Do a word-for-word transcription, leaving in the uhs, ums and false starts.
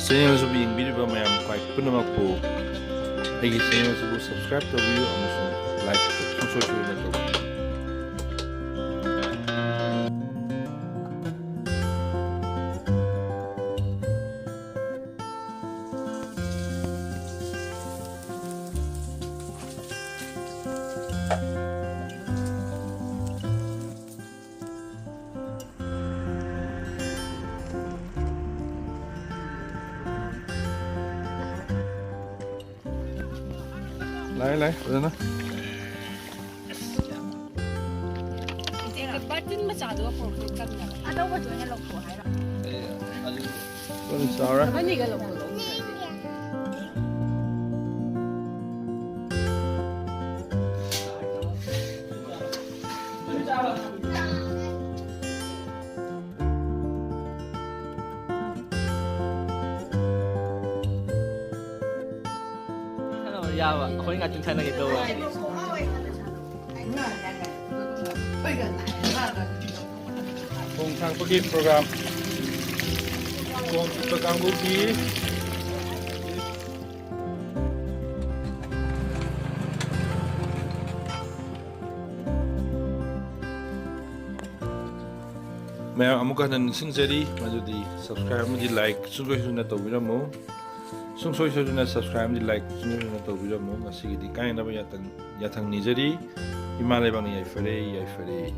Channel ꯑꯁꯤꯕꯨ ꯌꯦꯡꯕꯤꯔꯤꯕ ꯃꯌꯥꯝ ꯈ꯭ꯋꯥꯏ ꯄꯨꯝꯅꯃꯛꯄꯨ ꯑꯩꯒꯤ channel ꯑꯁꯤꯕꯨ subscribe ꯇꯧꯕꯤꯌꯨ ꯑꯃꯁꯨꯡ like ꯁꯨꯡꯁꯣꯏ ꯁꯣꯏꯗꯅ ꯇꯧꯕꯤꯌꯨ꯫ ꯂꯥꯛꯑꯦ, ꯂꯥꯛꯑꯦ, ꯐꯖꯅ꯫ ꯏꯆꯦ, ꯕꯥꯔꯇꯤꯟ ꯃꯆꯥꯗꯨꯒ ꯄꯨꯔꯛꯄꯗꯤ ꯀꯟꯅꯕ꯫ ꯑꯆꯧꯕꯗꯨ ꯑꯣꯏꯅ ꯂꯧꯊꯣꯛꯑꯣ ꯍꯥꯏꯔꯣ? ꯑꯗꯨꯝ ꯆꯥꯎꯔꯦ꯫ ꯑꯃꯅꯤꯒ ꯂꯧꯊꯣꯛꯑꯣ꯫ ꯌꯥꯕ, ꯑꯩꯈꯣꯏ ꯉꯥꯛꯇꯪ ꯁꯥꯟꯅꯒꯦ ꯇꯧꯕ꯫ ꯊꯣꯡ ꯊꯥꯛꯄꯒꯤ program꯫ ꯀꯣꯟ ꯆꯨꯞꯄ ꯀꯥꯡꯕꯨꯒꯤ꯫ ꯃꯌꯥꯝ ꯑꯃꯨꯛꯀ ꯍꯟꯅ ꯅꯤꯡꯁꯤꯡꯖꯔꯤ, ꯃꯗꯨꯗꯤ subscribe ꯑꯃꯗꯤ like ꯁꯨꯡꯁꯣꯏ ꯁꯣꯏꯗꯅ ꯇꯧꯕꯤꯔꯝꯃꯨ꯫ ꯁꯨꯡꯁꯣꯏ ꯁꯣꯏꯗꯅ subscribe ꯑꯃꯗꯤ like ꯁꯨꯡꯁꯣꯏ ꯁꯣꯏꯗꯅ ꯇꯧꯕꯤꯔꯝꯃꯨ꯫ ꯉꯁꯤꯒꯤꯗꯤ ꯀꯥꯏꯅꯅꯕ ꯌꯥꯊꯪ, ꯌꯥꯊꯪ ꯅꯤꯖꯔꯤ꯫ ꯏꯃꯥ ꯂꯩꯕꯥꯛꯅ ꯌꯥꯏꯐꯔꯦ, ꯌꯥꯏꯐꯔꯦ꯫